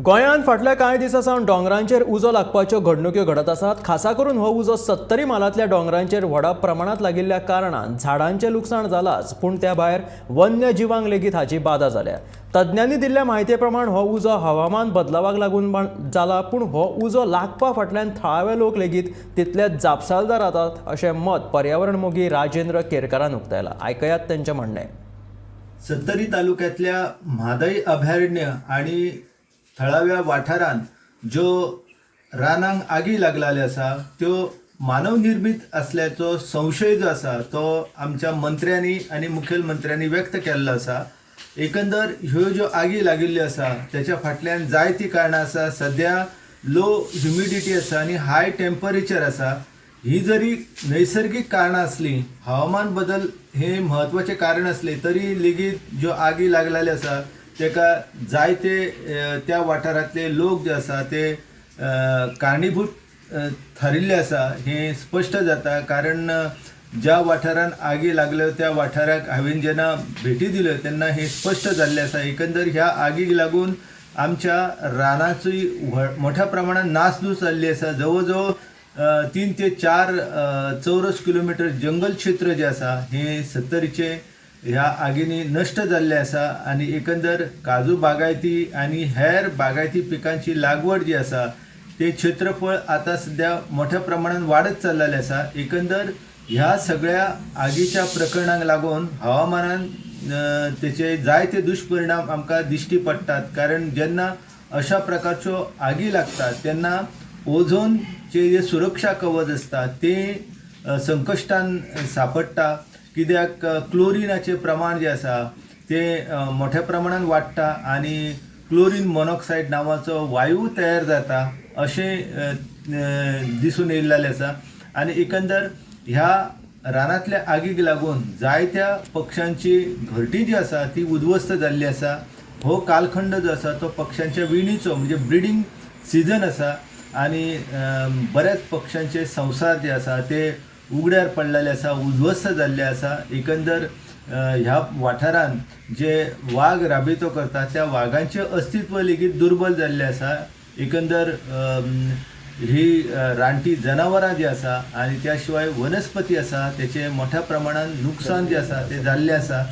गोंयांत फाटल्या कांय दिसां सावन दोंगरांचेर उजो लागपाच्यो घडणुक्यो घडत आसात. खासा करून हो उजो सत्तरी म्हालांतल्या दोंगरांचेर व्हडा प्रमाणांत लागिल्ल्या कारणान झाडांचें लुकसाण जालांच, पूण त्या भायर वन्य जिवांक लेगीत हाची बादा जाल्या. तज्ञांनी दिल्ल्या म्हायती प्रमाण हो उजो हवामान बदलावाक लागून जाला, पूण हो उजो लागपा फाटल्यान थळावे लोक लेगीत तितलेच जापसालदार आसात अशें मत पर्यावरण मोगी राजेंद्र केरकारान उक्तायलां. आयकयात तेंचें म्हणणें. सत्तरी तालुक्यांतल्या म्हादय अभयारण्य आनी थळाव्या वाठारांत ज्यो रानांक आगी लागलेल्यो आसा त्यो मानवनिर्मीत आसल्याचो संशय जो आसा तो आमच्या मंत्र्यांनी आनी मुखेलमंत्र्यांनी व्यक्त केल्लो आसा. एकंदर ह्यो ज्यो आगी लागिल्ल्यो आसा तेच्या फाटल्यान जायतीं कारणां आसा. सद्या लो ह्युमिडिटी आसा आनी हाय टेम्परेचर आसा. ही जरी नैसर्गीक कारणां आसलीं, हवामान बदल हें म्हत्वाचें कारण आसलें तरी लेगीत ज्यो आगी लागलेल्यो आसा तेका जायते त्या वाठारांतले लोक जे आसा ते कारणीभूत थारिल्ले आसा हें स्पश्ट जाता. कारण ज्या वाठारांत आगी लागल्यो त्या वाठाराक हांवें जेन्ना भेटी दिल्यो तेन्ना हें स्पश्ट जाल्लें आसा. एकंदर ह्या आगीक लागून आमच्या रानाची मोठ्या प्रमाणात नासधूस जाल्ली आसा. जवळ जवळ 3 ते 4 चौरस किलोमिटर जंगल क्षेत्र जें आसा हें सत्तरीचें ह्या आगींनी नश्ट जाल्लें आसा. आनी एकंदर काजू बागायती आनी हेर बागायती पिकांची लागवड जी आसा तें क्षेत्रफळ आतां सद्या मोठ्या प्रमाणान वाडत चल्लेलें आसा. एकंदर ह्या सगळ्या आगीच्या प्रकरणांक लागून हवामानान तेचे जायते दुश्परिणाम आमकां दिश्टी पडटात. कारण जेन्ना अशा प्रकारच्यो आगी लागतात तेन्ना ओझोनचे जे सुरक्षा कवच आसता तें संकश्टान सांपडटा. कित्याक क्लोरिनाचें प्रमाण जें आसा तें मोठ्या प्रमाणान वाडटा आनी क्लोरीन मोनॉक्सायड नांवाचो वायू तयार जाता अशें दिसून येयल्लें आसा. आनी एकंदर ह्या रानांतल्या आगीक लागून जायत्या पक्ष्यांची घरटी जी आसा ती उद्ध्वस्त जाल्ली आसा. हो कालखंड जो आसा तो पक्ष्यांच्या विणीचो म्हणजे ब्रिडींग सिजन आसा आनी बऱ्याच पक्ष्यांचे संवसार जे आसा ते उगड्यार पडलेले आसा, उद्ध्वस्त जाल्ले आसा. एकंदर ह्या वाठारांत जे वाग राबितो करता त्या वागांचें अस्तित्व लेगीत दुर्बल जाल्लें आसा. एकंदर ही रानटी जनावरां जी आसा आनी त्या शिवाय वनस्पती आसा तेचें मोठ्या प्रमाणान नुकसान जें आसा तें जाल्लें आसा.